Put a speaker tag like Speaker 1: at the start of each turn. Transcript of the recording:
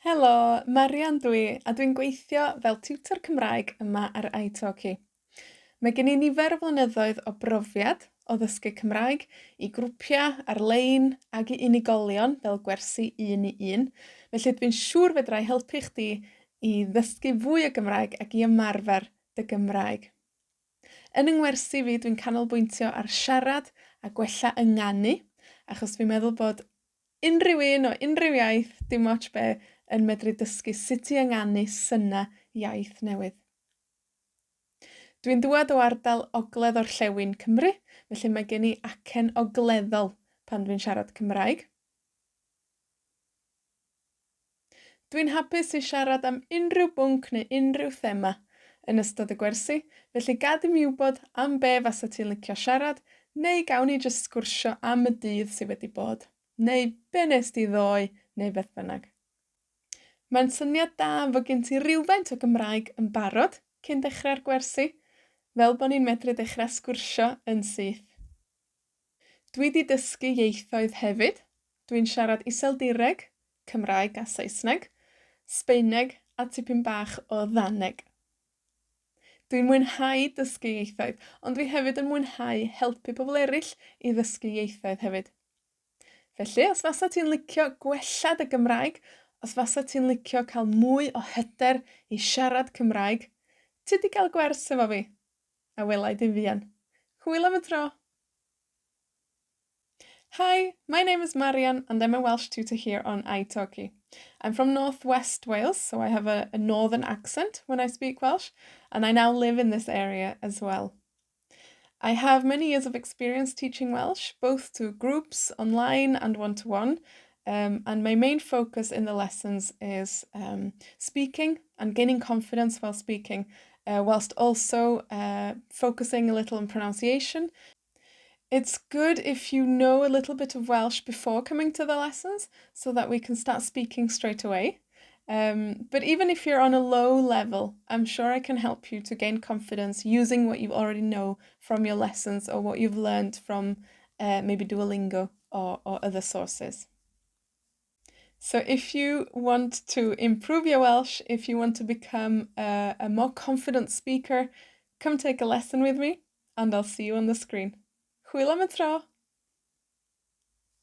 Speaker 1: Helo, Marian dw i, a dwi'n gweithio fel tiwtor Cymraeg yma ar iTalki. Mae gen i nifer o flynyddoedd o brofiad o ddysgu Cymraeg i grwpiau ar-lein ag i unigolion fel gwersi un i un, felly dwi'n siŵr fedra i helpu chdi i ddysgu fwy o Gymraeg ac i ymarfer dy Gymraeg. Yn 'y ngwersi fi, dwi'n canolbwyntio ar siarad a gwella ynganu, achos dwi'n meddwl bod unrhyw un o unrhyw iaith, dim ots be, yn medru dysgu sut i ynganu syna iaith newydd. Dwi'n dŵad o ardal ogledd orllewin Cymru, felly mae gen i acen ogleddol pan dwi'n siarad Cymraeg. Dwi'n hapus i siarad am unrhyw bwnc neu unrhyw thema yn ystod y gwersi, felly gad i mi wybod am be fasa ti'n licio siarad, neu gawn ni jyst sgwrsio am y dydd sy wedi bod, neu be nes di ddoe, neu beth bynnag. Mae'n syniad da fod gen ti rywfaint o Gymraeg yn barod cyn dechrau'r gwersi, fel bo' ni'n medru dechrau sgwrsio yn syth. Dwi 'di dysgu ieithoedd hefyd. Dwi'n siarad Iseldireg, Cymraeg a Saesneg, Sbaeneg a tipyn bach o Ddaneg. Dwi'n mwynhau dysgu ieithoedd, ond dwi hefyd yn mwynhau helpu pobl eraill i ddysgu ieithoedd hefyd. Felly, os fasa ti'n licio gwella dy Gymraeg, os fasa ti'n licio cael mwy o hyder i siarad Cymraeg, tyd i gael gwers efo fi. A wela i di'n fuan. Hwyl am y tro! Hi, my name is Marian and I'm a Welsh tutor here on iTalki. I'm from North West Wales, so I have a, a northern accent when I speak Welsh, and I now live in this area as well. I have many years of experience teaching Welsh, both to groups, online and one-to-one, and my main focus in the lessons is speaking and gaining confidence while speaking, whilst also focusing a little on pronunciation. It's good if you know a little bit of Welsh before coming to the lessons, so that we can start speaking straight away. But even if you're on a low level, I'm sure I can help you to gain confidence using what you already know from your lessons or what you've learned from maybe Duolingo or other sources. So if you want to improve your Welsh, if you want to become a more confident speaker, come take a lesson with me, and I'll see you on the screen. Hwyl am y tro!